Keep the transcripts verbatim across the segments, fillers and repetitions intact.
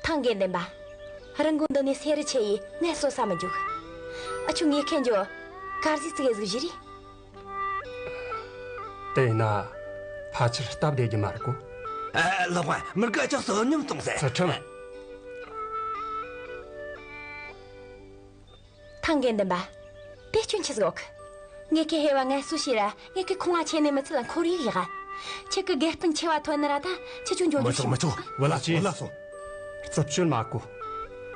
ཐང་རྒན་ལྡན་པ། རི་མགོ་འདི་ནས་སེ་རི་ཆེ་ཡིས་ངལ་གསོ་ས་མི་འཇུག་ཨ་ཆུ་ངས་ཁེན་འཇོ། གར་ཟིག་ཙི་གེ་ཟིག་བཞི་རེད། དེ་ཡིན་ན་ཕལ་ཆེར་སྟབས་བདེ་རྒྱུ་མ་རེད་གོ། ཨ། ལགས་པ། མི་དགའ་ཅག་བསོད་སྙོམས་གཏོང་ཟེར། ཚུལ་ཁྲིམས། ཐང་རྒན་ལྡན་པ། དེ་སྐྱོན་ཆི་ཟིག་ཡོད་གི། ངས་ཁི་ཧེ་བ་ངལ་གསོ་བྱོས་ར། ངས་ཁི་ཁོང་ང་ཆེ་ནས་མི་ཚུལ་ལ་འཁོར་ཡིག་ཡག་ཁྱེད་ཀྱི་དགེ་སྤུན་ཆེ་བ་ཐོན་ནི་ར་ད་ཁྱེད་ཆོ་འགྱོ་མི་རྒྱུ་ཆོག་ཞིག་མི་ཆོག་བུ་ལ་སོང་། བུ་ལ་སོང་། རྩུབ་སྤྱོད་མ་གོ།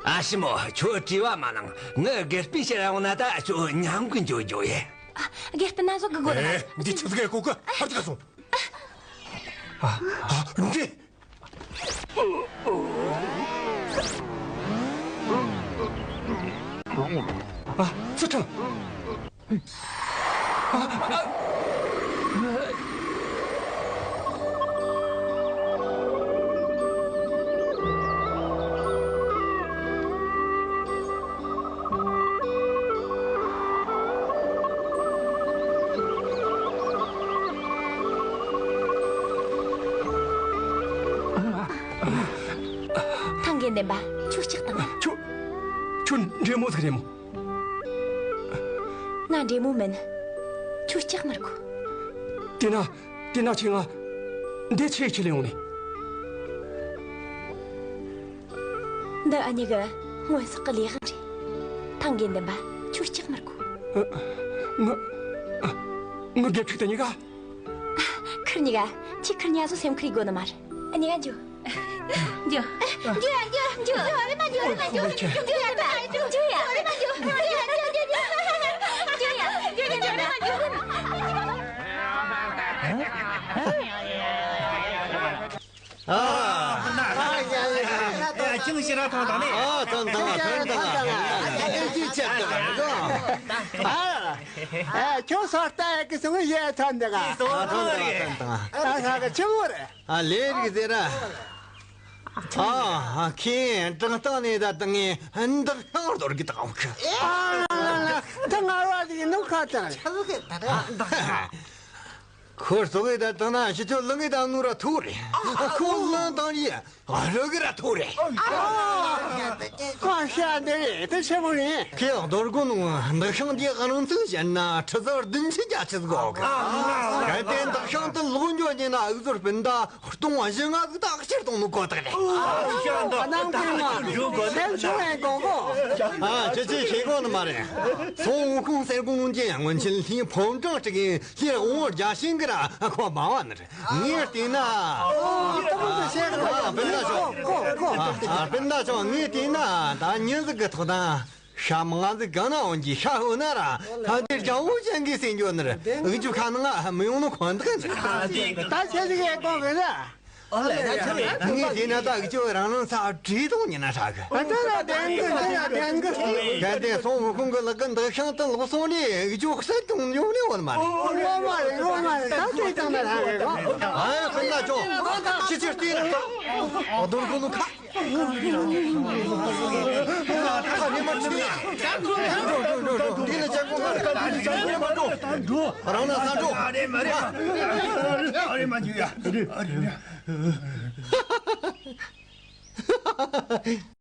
ཨ་ཞི་མོ། ཁྱོད་བྲེལ་བ་མ་གནང་། ངའི་དགེ་སྤུན་ཕྱིར་ཡོང་ན་ད་ཁྱོད་མཉམ་གི་འགྱོ་རྒྱུ་ཡིན། ཨ། དགེ་སྤུན་ན་ཟོ་གི་དགོ་ནི་ཨེ། འདི་ཆི་ཟིག་གི་གོ་གི། ཧར་ཐག་སོང་། ཨ། ཨ། འདི། ཨ། ཚུལ་ཁྲིམས། ཨ། ཨ། ཐང་རྒན་ལྡན་པ། ཁྱོད་ལྕགས་དང་། ཁྱོད། ཁྱོད་འདྲེ་མོ་ཟིག་རེད་མོ། ང་འདྲེ་མོ་མིན། ཁྱོད་ལྕགས་མི་དགོས། དེ་ན། དེ་ན་ཁྱེད་ང་འདི་ཆེ་ཁྱེར་ཡོང་ནས། འདི་ཨ་ཉི་གི་སྔོན་བསགས་གི་ལས་དབང་རེད། ཐང་རྒན་ལྡན་པ། ཁྱོད་ལྕགས་མི་དགོས། ཨ། ངི། ཨ། ངི་དགེ་ཕྲུག་དེ་གཉིས་ཀ། ཁིར་གཉིས་ཀ། ཁྱེད་ཁིར་གཉིས་ཀ་ཟོ་སེམས་ཁུར་ཡེད་དགོས་ནི་མ་རེད། ཨ་ཉི་ག་འགྱོ། འགྱོ། འགྱོ་ཡ། འགྱོ་ཡ། འགྱོ་ཡ། འགྱོ་ཡ། རེམ་མ་འགྱོ། རེམ་མ་འགྱོ། འགྱོ་ཡ། འགྱོ་ཡ། འགྱོ་ཡ། འགྱོ་ཡ། འགྱོ་ཡ། རེམ་མ་འགྱོ། ཨ། ཨ། ཁྱིམ་ཕྱི་ར་ཐོང་དང་ནི། ཨ། ཐོང་དང་། ཐོང་དང་། ཨ། ཨ། ཁྱོད་སོར་ལྟ་ཡག་གི་སོང་ཡས་ཐོན་འདུག་ག་ཨ། ཐོང་དང་། ཐོང་དང་། ཨ། ཧ་གི་ཆི་མོ་རེད། ཨ། ལས་རིགས་ཟེར་ར། ཨ། ཁྱེད་དྲང་གཏམ་ནས་ད་དང་ངས་འདག་ཤང་རྡོར་གི་དང་ཁ། ཨ། ད་ངར་བ་ཟིག་ནུ་ཁ་དང་། ཁོ་སོག་གི་ད་དང་ན་ཕྱི་ཚོད་ལང་གི་ད་ནུ་ར་ཐུག་རེད། ཁོ་ལང་དང་ཡི་རོ་གི་ར་ཐུག་རེད། ཁོ་ཤ་འདི་རེད། དེ་ཆེ་མོ་རེད། ཁྱེད་རྡོར་གོ་ནུ་འདག་ཤང་འདི་རང་ཚུགས་བྱས་ན་ཁྲི་ཚོ་བདུན་ཅུ་བརྒྱད་ཅུ་ཟིག་གོ་གི། གལ་ཏེ་འདག་ཤང་དུ་ལོག་འགྱོ་ཉེ་ན་འུ་ཚོར་སྤུན་ཟླ་སྟོང་བཞི་ལྔ་ཟིག་ད་ཕྱིར་གཏོང་ནི་ཁོ་ཐག་རེད། ཨ། ནང་དེ་མ་སེམས་ཆུང་བའི་གོ་གོ། ཨ། ཁྱེད་ཆོས་ཤེས་གོ་ནི་མ་རེད། སོང་ཁོང་གསེར་གོང་གྱི་སྔོན་ཆད་ལྷའི་ཕོ་བྲང་དྲུག་གི་ལྷའི་དབང་བོ་བརྒྱ་བྱིན་གྱིས་ར་ཁོ་སྦ་བ་ནི་རེད། ངས་བལྟས་ན། ཨོ། ད་མོ་ད་ཤེས་གོ་གོ་གོ། ཨ། སྤུན་ཟླ་ཆུང་། ངས་བལྟས་ན་ད་ཉིན་ཟིག་གི་ཐོག་དང་། ཤ་མང་ཟིག་གང་ན་འོང་གི་ཤ་ཧོ་ན་ར་ཐ་དེ་རྒྱང་བོ་ཅན་གི་སེང་གྱོ་ནི་ར་འུ་ཅུ་ཁ་ནང་ང་མི་ཡོང་ནོ་ཁོ་འདུག་ནི་ར། ད་ཁྱེད་ཀྱིས་གོ་གི་ན། ཨོ་ལེ། ད་ཁྱེད་ངས་དེ་ན་ད་འུ་ཅུ་རང་རང་ས་བྲིས་གཏོང་ཉིན་ན་ཧྲ་གི། ཨ། ད་ར་དེང་གི་ད་ར་དེང་གི། གལ་ཏེ་སོང་བུ་ཁུང་གི་ལག་གི་འདག་ཤང་དུ་ལོག་སོང་ནས་འུ་ཅུ་གསར་དུ་ཡོང་ནས་འོང་མ་རེད། ཨོ། ངོ་མ་རེད། ངོ་མ་རེད། ད་དེ་ཙང་ན་ཧྲ་གི་གོ། ཨ། ཁོ་ན་ཅོ་ཅི་ཅི་སྟེ་ན་ད་རྡོར་གོ་ནུ་ཁ། ཨ།